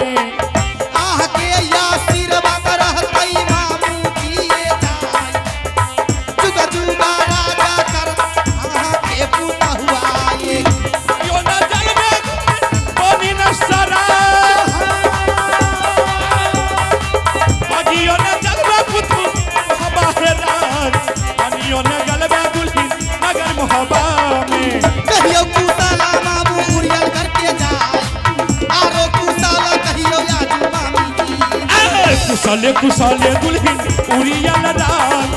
में। आह के आशीर्वाद रहतै मामू जी ये जाय, जुग जुगा राजा कर आहा के पुतहुआ ये। यो न जल में पानी न सरा, अगियो न जल में पुतु मोहबा हे राज, अनियो न गलबे दुल्हन नगर मोहबा में। कहियो कुशाला मामू उड़ियल करके जाय, आरो कुशाला कहियो आजू मामी जी। ए, कुशले कुशले दुल्हन उड़ियल राज,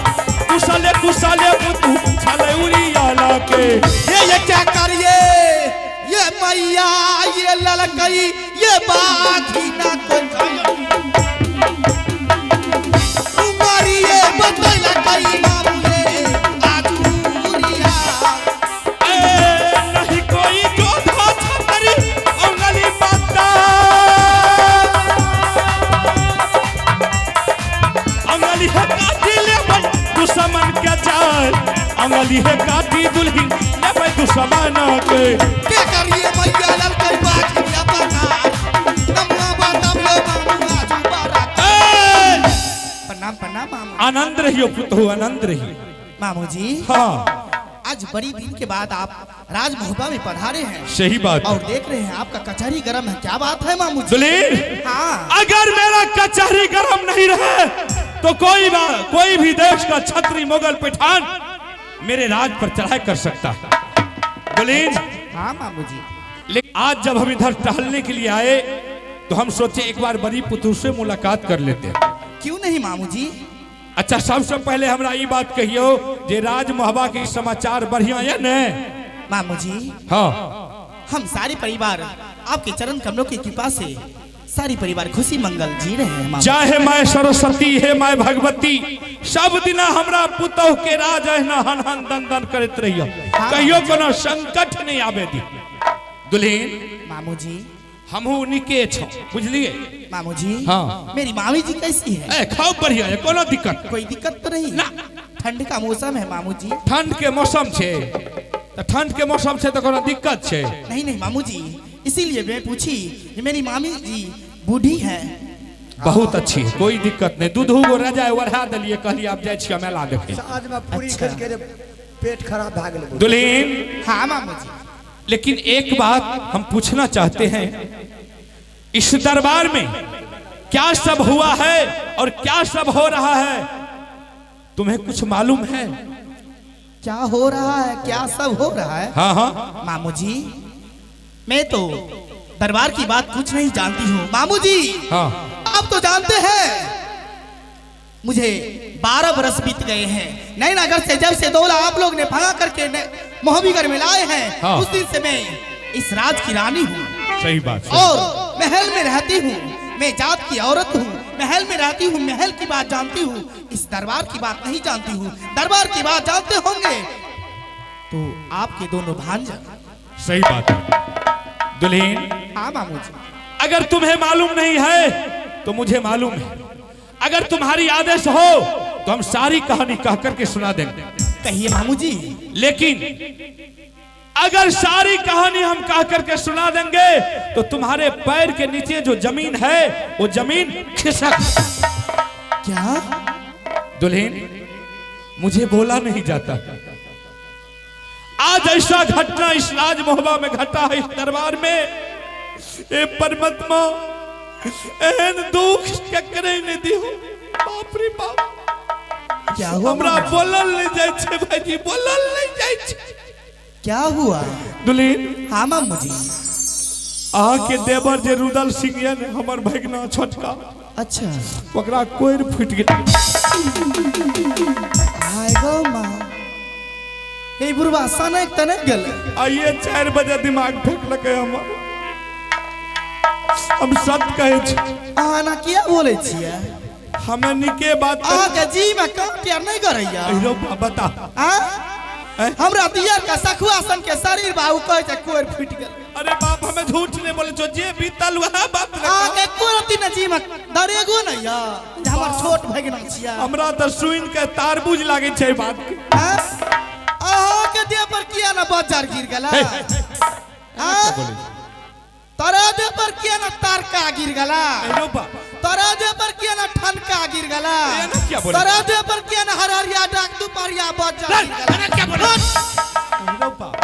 कुशले कुशले पुतु छले उड़ियल के। ये क्या करिए ये मैया ये ललकई ये बाघी ना कोई कुमारी ये बतैला कई मामू ये आजूरिया। ए, नहीं कोई जोधा छतरी अंगली माता, अंगली है काटी लेबै दुश्मन के जाल, अंगली है काटी दुल्हन लेबै दुश्मन के। के करिए मैया ललकई बाघी ना बता नमुआ बताबियो मामू आजू बारा। ए, प्रणाम प्रणाम मामू। आनंद रहियो पुतहु, आनंद रहियो। मामू जी हाँ आज बड़ी दिन के बाद आप राजमहोबा में पधारे हैं सही बात और देख रहे हैं आपका कचहरी गर्म है, क्या बात है मामू जी? दुल्हन हाँ अगर मेरा कचहरी गर्म नहीं रहे तो कोई भी देश का छत्री मुगल पठान मेरे राज पर चढ़ाई कर सकता है। दुल्हन हाँ मामू जी। लेकिन आज जब हम इधर टहलने के लिए आए तो हम सोचे एक बार बड़ी पुतहु से मुलाकात कर लेते हैं। क्यों नहीं मामू जी? अच्छा सबसे पहले हमरा ये बात कहियो जे राजमहबा के समाचार बढ़िया है ने? मामू जी हाँ हम सारे परिवार आपके चरण कमलों की कृपा से सारी परिवार खुशी मंगल जी रहे हैं मामू। चाहे my Saraswati हे my Bhagwati, सब दिना हमरा पुतहु के राज अहिना हन हन दन दन करैत रहियो, कहियो कोनो संकट नहीं आबे दी। दुल्हन मामू जी हमहू निके छौ बुझलिए। मामू जी हाँ। मेरी मामी जी कैसी है? ए खाओ बढ़िया है, कोनो दिक्कत कोई दिक्कत तो नहीं ना। ठंड का मौसम है मामू जी। ठंड के मौसम छे तो ठंड के मौसम छे तो कोनो दिक्कत छे? नहीं नहीं मामू जी, इसीलिए मैं पूछी कि मेरी मामी जी बूढ़ी है। बहुत अच्छी है, कोई दिक्कत नहीं। दूधू गो रजाई ओढ़ा देलिए, कहलिए आप जाइ छियै मेला देखे। साँझ में पूरी अच्छा। खेल के पेट खराब भए गेलै। दुल्हन हाँ मामू जी। लेकिन एक बात हम पूछना चाहते हैं, इस दरबार में क्या सब हुआ है और क्या सब हो रहा है, तुम्हें कुछ मालूम है? क्या हो रहा है, क्या सब हो रहा है? हाँ हाँ मामू जी मैं तो दरबार की बात कुछ नहीं जानती हूँ मामू जी। हाँ आप तो जानते हैं मुझे 12 बरस बीत गए हैं नैनागढ़ से, जब से दौला आप लोग ने भगा करके मोहबीगढ़ में लाए हैं। हाँ। उस दिन से मैं इस राज की रानी हूँ सही बात। और महल में रहती हूँ। मैं जात की औरत हूँ, महल में रहती हूँ, महल की बात जानती हूँ, इस दरबार की बात नहीं जानती हूँ। दरबार की बात जानते होंगे तो आपके दोनों भांजा। सही बात है दुल्हन। हाँ मामू जी। अगर तुम्हें मालूम नहीं है तो मुझे मालूम है। अगर तुम्हारी आदेश हो तो हम सारी कहानी कह करके सुना देंगे। कहिए मामू जी। लेकिन अगर सारी कहानी हम कह करके सुना देंगे तो तुम्हारे पैर के नीचे जो जमीन है वो जमीन खिसक। क्या दुल्हन मुझे बोला नहीं जाता। आज ऐसा घटना इस राजमोहबा में घटा है, इस दरबार में। ए परमात्मा एहन दुख केकरे नहीं दिहो। बाप रे बाप क्या हुआ? हमरा बोलल नहीं जाय छे भाईजी, बोलल नहीं जाय छे। क्या हुआ दुल्हन? हाँ मामू जी। अहाँ के देवर जे रुदल सिंह ये ने हमर भगना छोटका। अच्छा। ओकरा कोर फूटि गेल। हाय गो माँ, हे बुढ़वा सनक तनक गेल। आइए 4 बजे दिमाग फेंकलकै हमर। हम सत कहै छी। अहाँ ना किया बोलै छियै? हमें निके बात अहाँ के जी में काम प्यार नहीं करैया। अहिरो बता। आ? हमरा दियर का सखुआ सन के शरीर बाबू कहै छै कोर फूटि गेल। अरे बाप हमें झूठ नहीं बोले छो, जे बीतल वह बात। अहाँ के कोरती न जी में दरेगो नहीं या हमर छोट भगना छिया। हमरा त सुन के तारबूज लागे छै बात के। अहाँ के देह पर किया ना बजार गिर गेला? तोरा देह पर किया ना तारका गिर गला? अरे बाप। तोरा देह पर किया ना ठनका गिर गला? एना किया बोले? तोरा देह पर किया ना हरहरिया डाक दुपहरिया बज गिर गला? एना किया बोले? अरे बाप,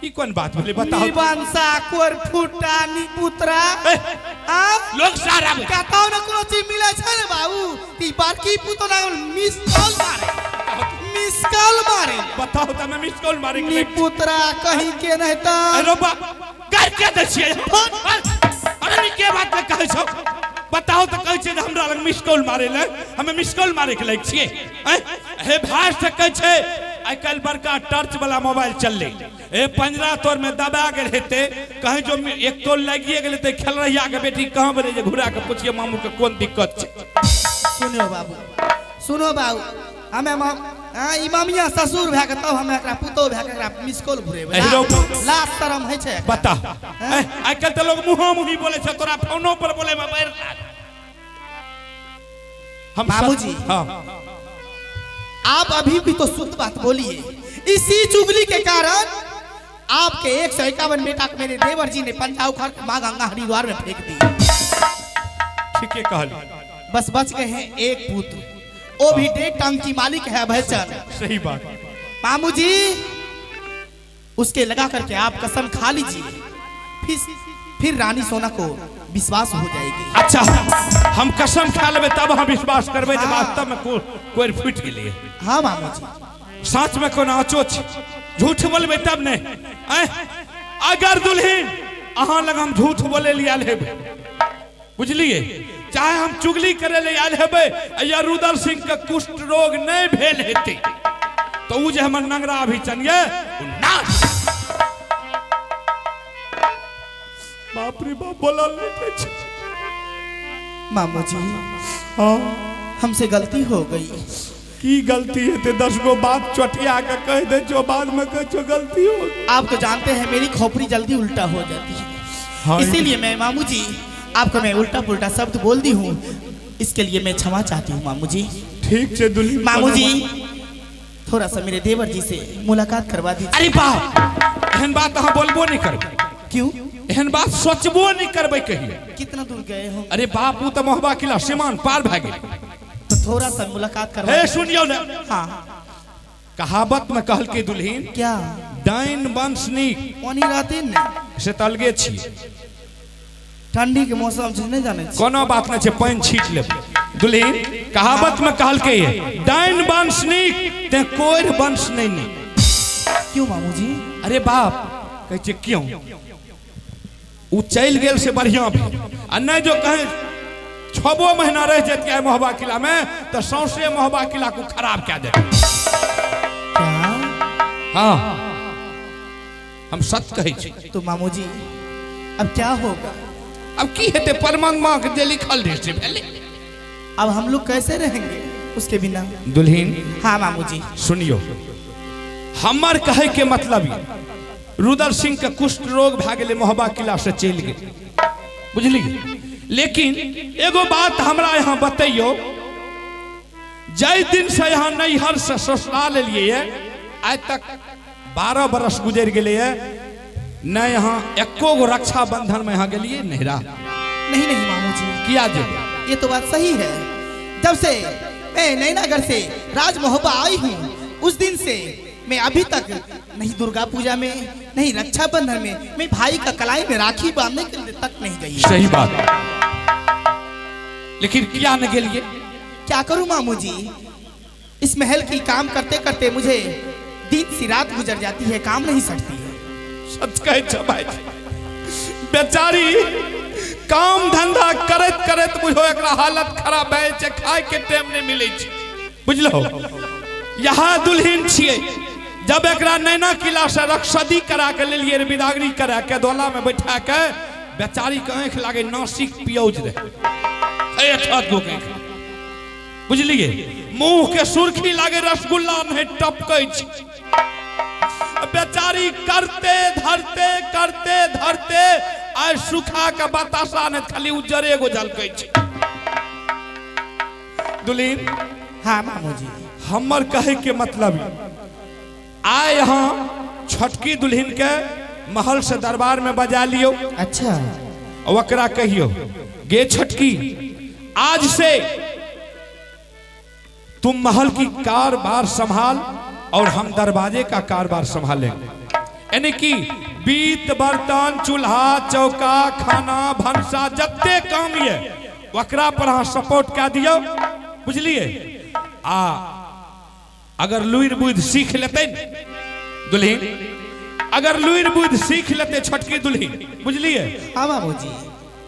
ई कोन बात भेलै बताओ। निबंसा कोर फूटा निपुत्रा। ए, आ लोग सारा कतौ ने कोनो चीज मिलै छै ने बाबू, ती बड़की पुतो ना मिस कॉल मारे, मिस कॉल मारे। बताओ त हमे मिस कॉल मारे के लागि। निपुत्रा कहीं के नहीं त। अरे बाप, गारि के दै छियै? अरे नी के बात में कहै छौ? बताओ त कहै छियै जे हमरा लग मिस कॉल मारे ले, हमे मिस कॉल मारे के लागि छियै? आँय? हे भाय से कहै छै आइ काल्हि बड़का टर्च वाला मोबाइल चललै, ए पंजरा तोर में दबा गेल हेतै, कहीं जो एक तोल लागिए गेल हेतै। खेलरहिया के बेटी कहाँ बने जे घुरा के पूछिए मामू के कोन दिक्कत छै। सुनो बाबू, सुनो बाबू, हमे ई मामिया ससुर भए के तब हमे एकरा पुतोह भए के एकरा मिस कॉल घुरेबै। एहिरो लाज शरम होइ छै एकरा। बता, आइ काल्हि तऽ लोग मुँहो मुँही बोलै छै, तोरा फोनो पर बोलै में बैर लाज। हम बाबूजी। हाँ। आप अभी भी तो शुद्ध बात बोलिए। इसी चुगली के कारण आपके 151 बेटा को मेरे देवर जी ने पंजा उखाड़ के माँ गंगा हरिद्वार में फेंक दी। ठीके कहली। बस बच गए हैं एक पुत्र, वो भी 1.5 टांग की मालिक है अभयचंद। सही बात। मामू जी उसके लगा करके आप कसम खा लीजिए, फिर रानी सोना को विश्वास हो जाएगी। अच्छा, हम कसम खा लेबै तब हम विश्वास करबै जे हाँ। वास्तव में कोरि फूटि गेलै। हाँ मामू जी। साँच में कोनो आँचो छै, झूठ बोलबै तब नहि। आँय, अगर दुल्हिन अहाँ लग हम झूठ बोले लिए आयल हेबै, बुझलिए, चाहे हम चुगली करे ले आयल हेबै, या रुदल सिंह के कुष्ठ रोग नहीं भेल हेतै तो उ जे हमर नंगरा अभिचन ये उ नाश। बाप रे बाप, बोलल नहि जाइ छै। मामू जी। हाँ। हमसे गलती हो गई। की गलती हेतै? 10 गो बात चोटिया के कह दे छौ, बाद में कहै छौ गलती हो गई। आप तो जानते हैं मेरी खोपड़ी जल्दी उल्टा हो जाती है। हाँ। इसीलिए मैं मामू जी आपको मैं उल्टा पुल्टा शब्द बोल दी हूँ, इसके लिए मैं क्षमा चाहती हूँ मामू जी। ठीक छै दुल्हिन। मामू जी थोड़ा सा मेरे देवर जी से मुलाकात करवा दीजिए। अरे बाप, एहन बात अहाँ बोलबो नहीं करबै। क्यों? एहन बात सोचबो नहीं करबै कहियो। कितना दूर गए हो? अरे बाप, उ तऽ महोबा किला सीमान पार भए गेल। तो थोड़ा सा मुलाकात करवा हे दीजिए। सुनियौ ने। हाँ। कहावत में कहलकै दुल्हिन, क्या? डाइन वंश नीक। ओनी रहते ने। से तऽ अलगे छी। ठंडी के मौसम छै, नहीं जाने छी। कोनो बात नहीं छै, पानि छीट लेबै। दुल्हिन कहावत में कहलकै डाइन वंश नीक ते कोरि वंश नहीं नीक। क्यों मामू जी? अरे बाप, कहै छै क्यों? उ चलि गेल से बढ़िया भेल, आ नहीं जो कहे 6 महीना रह जैतियै महोबा किला में तऽ सौंसे महोबा किला को खराब कए देतै। क्या? हाँ, हम सच कहै छी। तो मामू जी अब क्या होगा? अब की हेतै, परमात्मा के जे लिखल रहै से भेलै। अब हम लोग कैसे रहेंगे उसके बिना? दुल्हिन। हाँ मामू जी। सुनियो, हमर कहे के मतलब ये, रुदल सिंह के कुष्ठ रोग भए गेलै, महोबा किला से चलि गेल, बुझलिए। लेकिन एगो बात हमरा यहाँ बतैयो, जाहि दिन से यहाँ नैहर से ससुराल एलियै आइ तक 12 बरस गुजरि गेलैए, न यहाँ एको गो रक्षाबंधन में यहाँ गेलियै नैहरा? नहीं नहीं मामू जी। किया जेबै? ये तो बात सही है, जब से मैं नैनागढ़ से राजमहोबा आई हूँ उस दिन से मैं अभी तक नहीं दुर्गा पूजा में, नहीं रक्षाबंधन में, मैं भाई का कलाई में राखी बांधने के लिए तक नहीं गई। सही बात, लेकिन किया न गेलिए? क्या करूं मामू जी, इस महल की काम करते करते मुझे दिन सी रात गुजर जाती है, काम नहीं सटती है। सच कहै छौ भाई, बेचारी काम धंधा करैत करैत बुझो एकरा हालत खराब भए छै, खाय के टाइम नहीं मिलै छै, बुझलो। यहाँ दुल्हिन छियै, जब एकरा नैना किला से रक्षदी करा के लेलिए रे, बिदागरी करा के दोला में बैठा के, बेचारी के आँखि लागे नासिक पियौज रहे, छत गो के आँखि, बुझलिए, मुंह के सुर्खी लागे रसगुल्ला नहीं टपकै छै। बेचारी करते धरते करते धरते आइ सुखा के बताशा ने खाली उज्जरे एगो झलकै छै। दुल्हिन। हाँ मामू जी। हमर कहे के मतलब आइ यहाँ छोटकी दुल्हिन के महल से दरबार में बजा लियो। अच्छा। ओकरा कहियो गे छोटकी, आज से तुम महल की कारबार संभाल और हम दरवाजे का कारबार संभालेंगे। यानी कि बीत बर्तन चूल्हा चौका खाना भनसा जत्ते काम ये ओकरा पर अहाँ सपोर्ट कए दियो, बुझलिए? आ अगर लुरि बुद्धि सीख लेते दुल्हिन, अगर लुरि बुद्धि सीख लेते छोटकी दुल्हिन, बुझलिए? हाँ बाबूजी।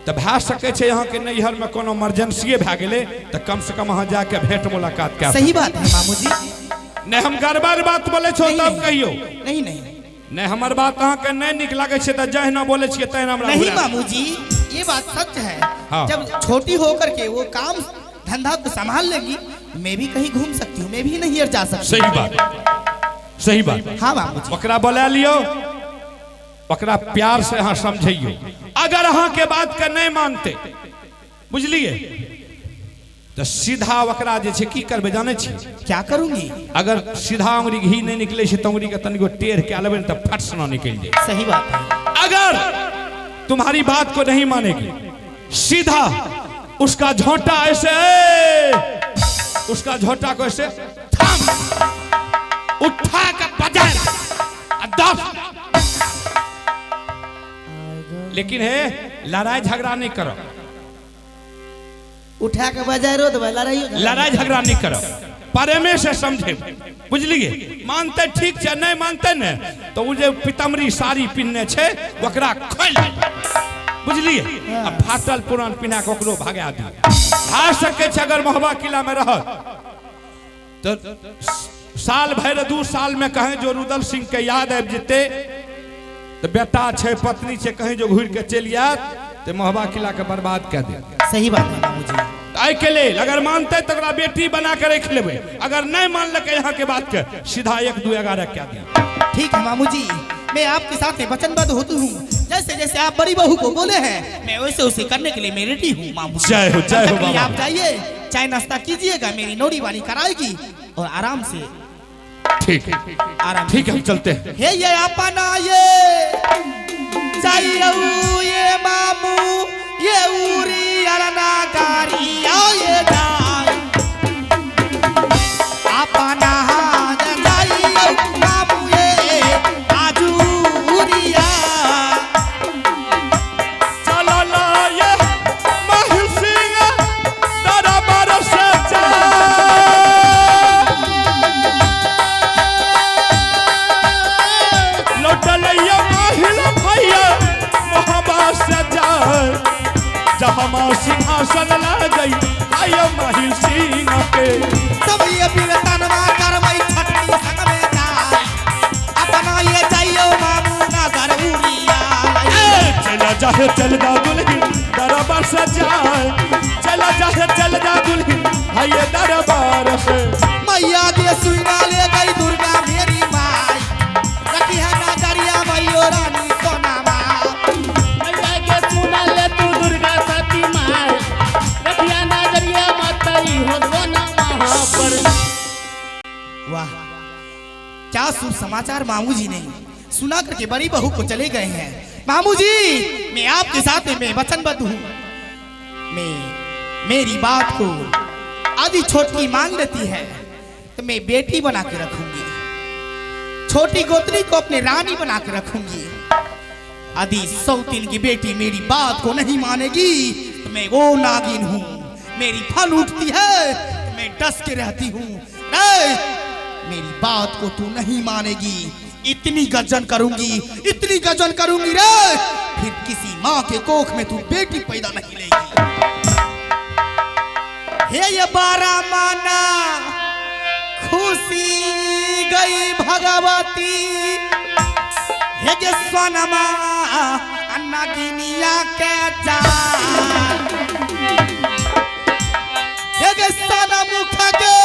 तऽ भए सकै छै अहाँके नैहर में कोनो इमरजेंसीए भए गेलै तऽ कम से कम अहाँ जाके भेंट मुलाकात कए। सही बात है मामूजी। नहि हम गड़बड़ बात बोलै छौ तब कहियो। नहीं नहीं नहीं, हमर बात अहाँके नहीं नीक लागै छै तऽ जहिना बोलै छियै तहिना हमरा। नहीं मामूजी, ये बात सच है। हाँ। जब छोटी होकर के वो काम धंधा को संभाल लेगी, मैं भी कहीं घूम सकती हूँ, मैं भी नैहर जा सकती हूँ। सही बात, सही बात। हाँ मामूजी। ओकरा बोला लियो, ओकरा प्यार से अहाँ समझैयो। अगर अहाँ के बात के नहीं मानते, बुझलिए, तो सीधा ओकरा जे छै की करबै जानै छी? क्या करूंगी? अगर सीधा उंगली घी नहीं निकले छै तऽ उंगली के तनिको टेढ़ कए लेबै तऽ फट सना निकलि जाए। सही बात है। अगर तुम्हारी बात को नहीं मानेगी, सीधा उसका झोंटा ऐसे, उसका झोंटा को ऐसे थाम उठा के बजाए दस। लेकिन है लड़ाई झगड़ा नहीं करो। उठा के बजाय रो देबै, लड़ाई लड़ाई झगड़ा नहीं करो, प्रेमे से समझे, बुझलिए? मानते ठीक छै, नहीं मानते ने तो उ जे पीताम्बरी साड़ी पिन्हने छै ओकरा खोलि, बुझलिए? आ फाटल पुरान पिन्हा के ओकरो भगा दियौ। भए सकै छै अगर महोबा किला में रहत तो साल भरि 2 साल में कहीं जो रुदल सिंह के याद आबि जेतै तो बेटा छै पत्नी छै कहीं जो घुरि के चलि आयत तो महोबा किला के बर्बाद कए देत। सही बात है मामूजी। एहि के लेल अगर मानते तो ओकरा बेटी बना के रख लेबै, अगर नहीं मानलकै यहाँ के बात के सीधा 1 2 11 कए दियौ। ठीक है मामूजी, मैं आपके साथ में वचनबद्ध होती हूँ। जैसे जैसे आप बड़ी बहू को बोले हैं मैं वैसे उसे करने के लिए मैं रेडी हूँ मामूजी। जय हो, जय हो बाबा। आप जाइए, चाय नाश्ता कीजिएगा, मेरी नोरी वाली कराएगी और आराम से। ठीक आराम, ठीक है, हम चलते हैं। हे ये अपना ये चाहिए ये मामू ये उरी अरना गारिया ये जाए अपना जाइए मामू ये आजूरिया चलो ला ये महिसिंह दरबार से जा। लौटल ये महिल भैया मोहबा से जा, जहाँ सिंहासन लग गई आयो महिल सिंह के। सब ये पीरतनवा करवई छटनी संग में जाए अपना ये जाइयो मामू नगर उड़िया। चला जाहे चल जा दुल्हन दरबार से जाए, चला जाहे चल जा दुल्हन आइए दरबार से। मैया के सुइना ले गई दुर्गा मेरी माई, रखी है नजरिया मैयो रानी सोना माँ। मैया के सुना ले तू दुर्गा सती माई, रखिया नजरिया माताई हो सोना माँ पर। वाह, क्या शुभ समाचार मामूजी ने सुना करके बड़ी बहू को चले गए हैं। मामूजी मैं आपके साथ में वचनबद्ध हूँ, मैं मेरी बात को आदि छोटकी मान लेती है तो मैं बेटी बना के रखूंगी, छोटी गोतनी को अपने रानी बना के रखूंगी। आदि सौतीन की बेटी मेरी बात को नहीं मानेगी तो मैं वो नागिन हूँ, मेरी फल उठती है तो मैं डस के रहती हूँ। मेरी बात को तू नहीं मानेगी, इतनी गर्जन करूंगी, इतनी गर्जन करूंगी रे, फिर किसी माँ के कोख में तू बेटी पैदा नहीं लेगी। हे ये बारा माना खुशी गई भगवती, हे जे सोनमा अन्नागिनिया के जा, हे जे सोना मुख के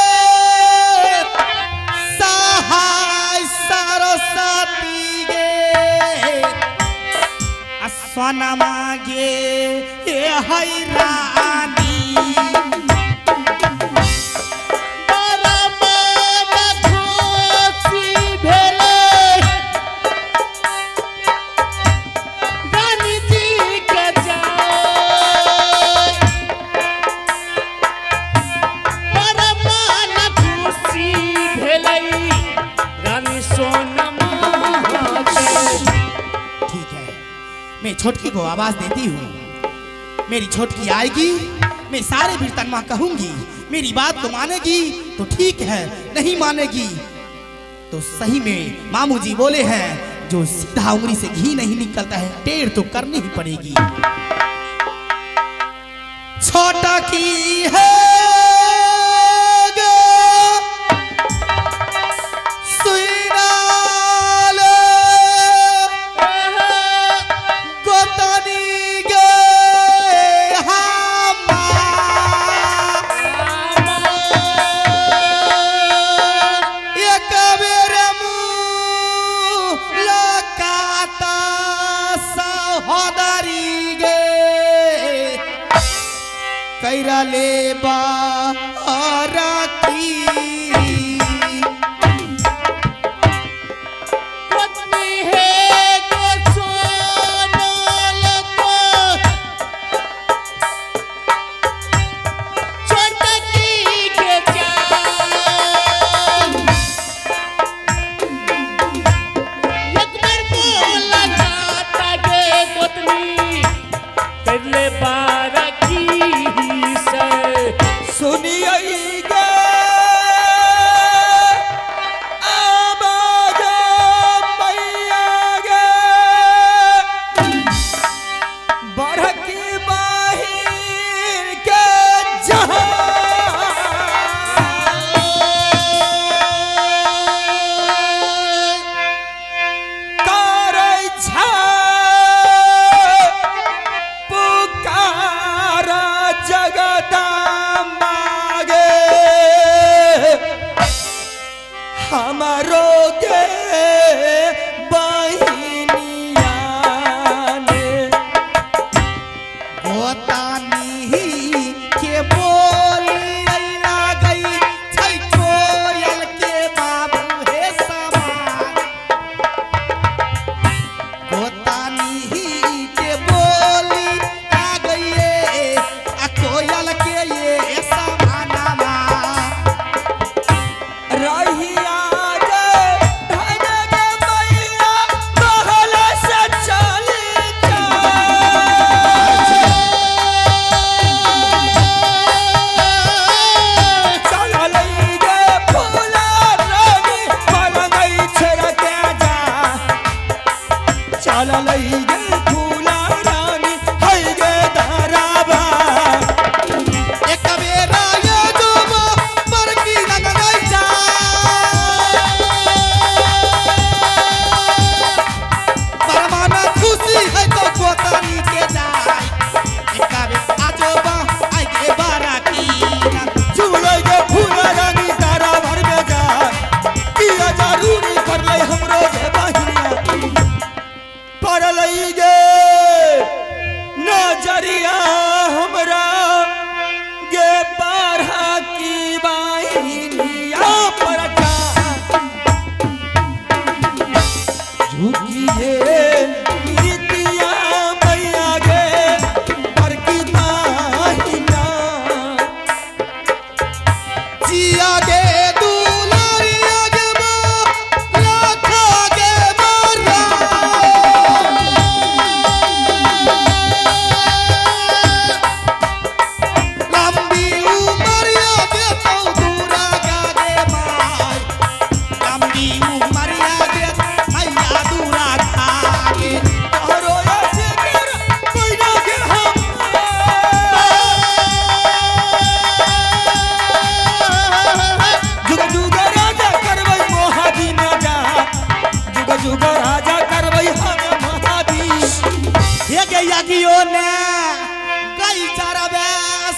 सहाय सरस्वती गे, सोनमा गे हे हई रानी। छोटकी को आवाज देती हूँ। मेरी छोटकी आएगी, मैं सारे वृत्तांत कहूंगी। मेरी बात को मानेगी तो ठीक है, नहीं मानेगी तो सही में मामू जी बोले हैं, जो सीधा उंगली से घी नहीं निकलता है, टेढ़ तो करनी ही पड़ेगी। छोटा की है ले बारा की पत्नी है के सोनल को छोटकी के चाल एक बार बोला जाता गे गोतनी कर ले बारा की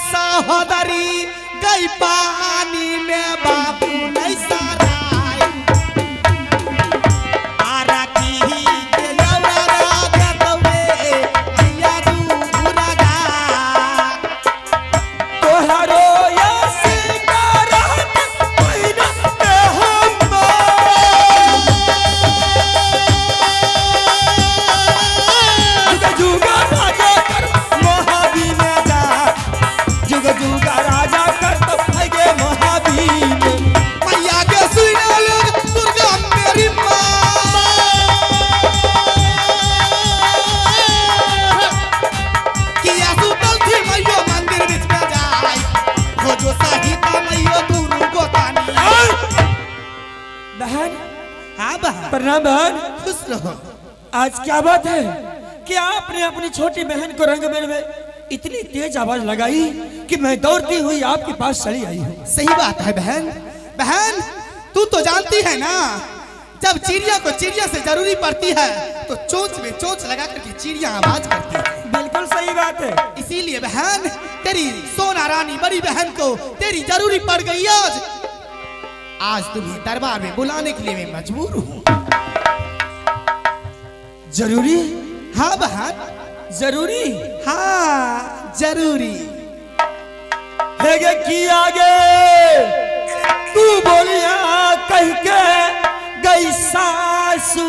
सहोदरी गई पानी में बाबू नहीं साराय आरा की के यौरा राजा तवे मैया दूरा गा तोहरो यस करत पहिना के हम जुग जुग राजा कर महावीर जा, जुग जुग राजा कर तो भागे महावीर। प्रणाम बहन। खुश रहो। आज क्या बात है कि आपने अपनी छोटी बहन को रंग महल में इतनी तेज आवाज लगाई कि मैं दौड़ती हुई आपके पास चली आई हूँ। सही बात है बहन। बहन तू तो जानती है ना, जब चिड़िया को चिड़िया से जरूरी पड़ती है तो चोंच में चोंच लगा करके चिड़िया आवाज करती है। बिल्कुल सही बात है। इसीलिए बहन तेरी सोना रानी बड़ी बहन को तेरी जरूरी पड़ गई। आज आज तुम्हें दरबार में बुलाने के लिए मैं मजबूर हूँ। जरूरी? हाँ बहन जरूरी। हाँ जरूरी। है गे की आगे तू बोलिया कह के गई सासू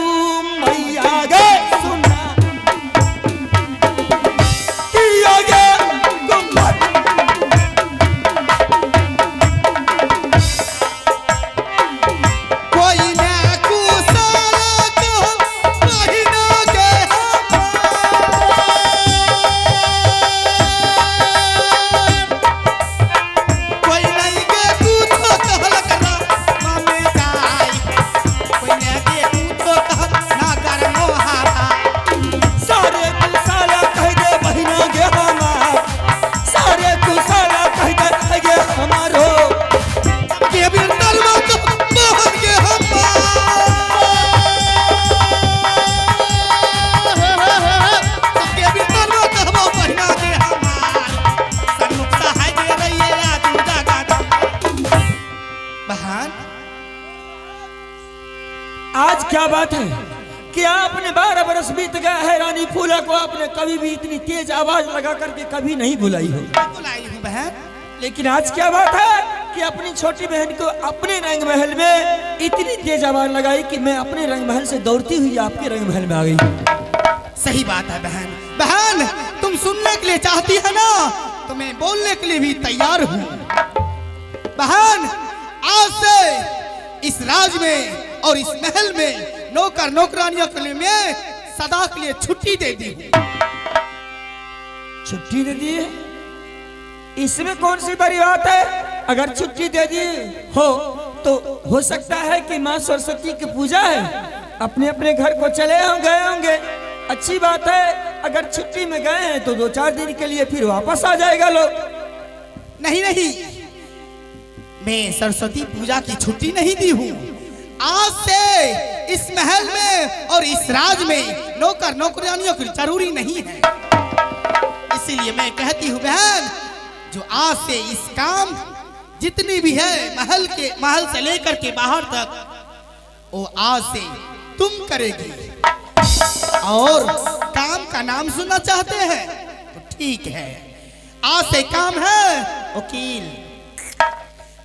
मैया गे सुना की आगे कोई ना कुसाला कहो महीना के कोई नहीं के पूछो कहलक मामे जाई, कोई नहीं के पूछो कहल ना कर मोहारा। सारे कुसाला कह दे बहिना गे हमार, सारे कुसाला कह दे गे हमारो के बिरतल मत मोहन के हमार, के बिरतल मत हम बहिना के हमार। सन्मुख सहाय दे रही आजू जागा बहन। आज क्या बात है कि आपने 12 बरस बीत गया है, रानी फूला को आपने कभी भी इतनी तेज आवाज लगा करके कभी नहीं बुलाई हो। बुलाई हूँ बहन। लेकिन आज क्या बात है कि अपनी छोटी बहन को अपने रंग महल में इतनी तेज आवाज लगाई कि मैं अपने रंग महल से दौड़ती हुई आपके रंग महल में आ गई। सही बात है बहन। बहन तुम सुनने के लिए चाहती है ना, तो मैं बोलने के लिए भी तैयार हूँ। बहन आज से इस राज में और इस महल में नौकर नौकरानियों के लिए मैं सदा के लिए छुट्टी दे दी हूँ। छुट्टी दे दी है? इसमें कौन सी बड़ी बात है? अगर छुट्टी दे दी हो तो हो सकता है कि माँ सरस्वती की पूजा है, अपने अपने घर को चले होंगे गए होंगे। अच्छी बात है, अगर छुट्टी में गए हैं तो 2-4 दिन के लिए फिर वापस आ जाएगा लोग। नहीं नहीं, मैं सरस्वती पूजा की छुट्टी नहीं दी हूँ। आज से इस महल में और इस राज में नौकर नौकरानियों की जरूरी नहीं है। इसीलिए मैं कहती हूँ बहन, जो आज से इस काम जितनी भी है महल के महल से लेकर के बाहर तक, वो आज से तुम करेगी। और काम का नाम सुनना चाहते हैं तो ठीक है, आज से काम है वकील।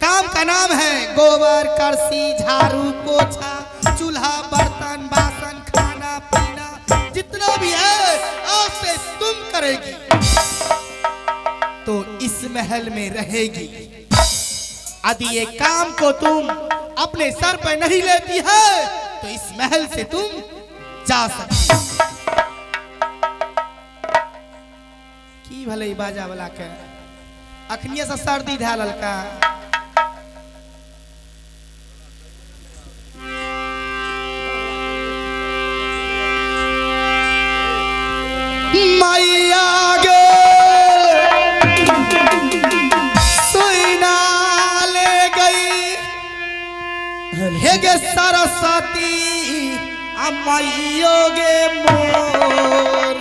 काम का नाम है गोबर करसी झाड़ू पोछा चूल्हा बर्तन बासन खाना पीना जितना भी है आज से तुम करेगी तो इस महल में रहेगी। यदि ये काम को तुम अपने सर पर नहीं लेती है तो इस महल से तुम जा सकती। की भले बाजा वाला के अखनिया से सर्दी धैल ललका। मैया गे सुइना ले गई हे गे सरस्वती मैयो गे मोर,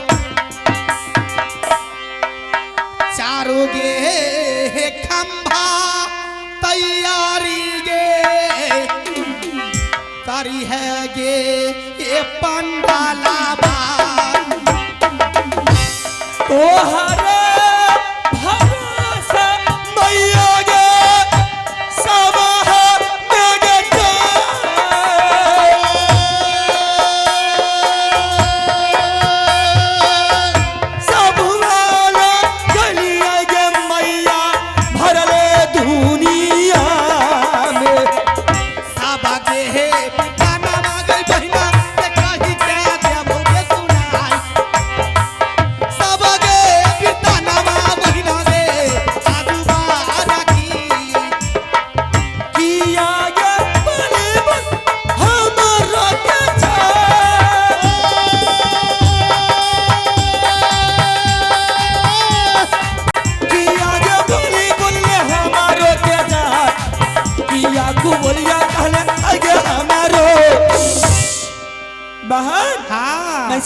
चारों गे खंभा तैयारी गे करी है गे ये पंडाला बा। तोहरे भरोसे मैया गे सबा में गे सब वाला गलिया गे मैया भरले दुनिया में। साबा गे हे गाना मांगे बहिना ते कही के देबो गे सुनाई। साबा गे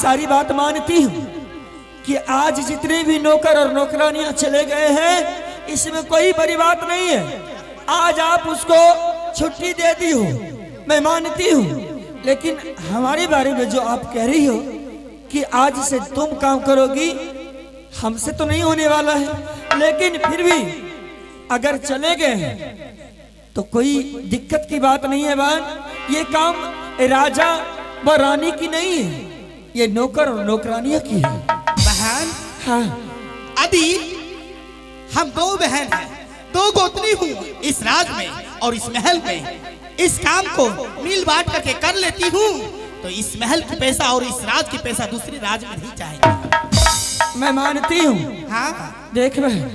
सारी बात मानती हूँ कि आज जितने भी नौकर और नौकरानियां चले गए हैं इसमें कोई बड़ी बात नहीं है। आज आप उसको छुट्टी दे दी हो, मैं मानती हूँ, लेकिन हमारे बारे में जो आप कह रही हो कि आज से तुम काम करोगी, हमसे तो नहीं होने वाला है। लेकिन फिर भी अगर चले गए हैं तो कोई दिक्कत की बात नहीं है बहन। ये काम राजा व रानी की नहीं है, ये नौकर और नौकरानियों की है। बहन, हाँ, अभी हम दो बहन हैं, दो गोतनी हूँ इस राज में और इस महल में। इस काम को मिल बांट करके कर लेती हूँ तो इस महल की पैसा और इस राज की पैसा दूसरे राज में नहीं जाएंगे। मैं मानती हूँ। हाँ देख बहन,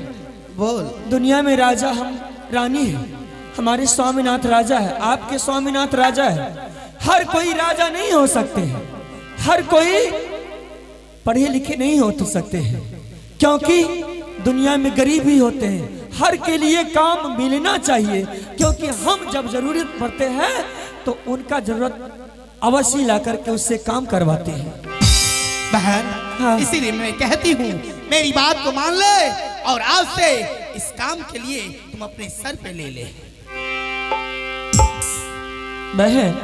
बोल। दुनिया में राजा हम रानी है, हमारे स्वामीनाथ राजा है, आपके स्वामीनाथ राजा है। हर कोई राजा नहीं हो सकते हैं, हर कोई पढ़े लिखे नहीं हो सकते हैं, क्योंकि दुनिया में गरीब ही होते हैं। हर के लिए काम मिलना चाहिए, क्योंकि हम जब जरूरत पड़ते हैं तो उनका जरूरत अवश्य ला करके उससे काम करवाते हैं। बहन, हाँ। इसीलिए मैं कहती हूँ मेरी बात को मान ले और आज से इस काम के लिए तुम अपने सर पे ले ले। बहन,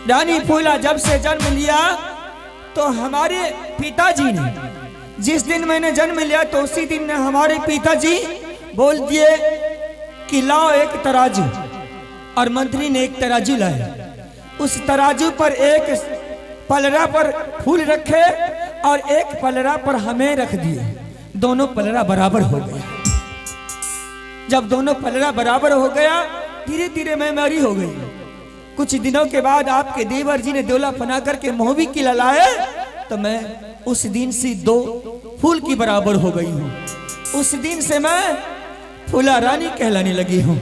रानी फूला जब से जन्म लिया तो हमारे पिताजी ने, जिस दिन मैंने जन्म लिया तो उसी दिन ने हमारे पिताजी बोल दिए कि लाओ एक तराजू, और मंत्री ने एक तराजू लाया। उस तराजू पर एक पलरा पर फूल रखे और एक पलरा पर हमें रख दिए। दोनों पलरा बराबर हो गया। जब दोनों पलरा बराबर हो गया, धीरे धीरे मैं मरी हो गई। कुछ दिनों के बाद आपके देवर जी ने दोला बना करके मोहबी की ललाए तो मैं उस दिन से दो फूल की बराबर हो गई हूँ। उस दिन से मैं फूला रानी कहलाने लगी हूँ।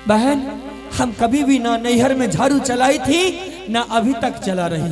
बहन, हम कभी भी ना नैहर में झाड़ू चलाई थी ना अभी तक चला रही।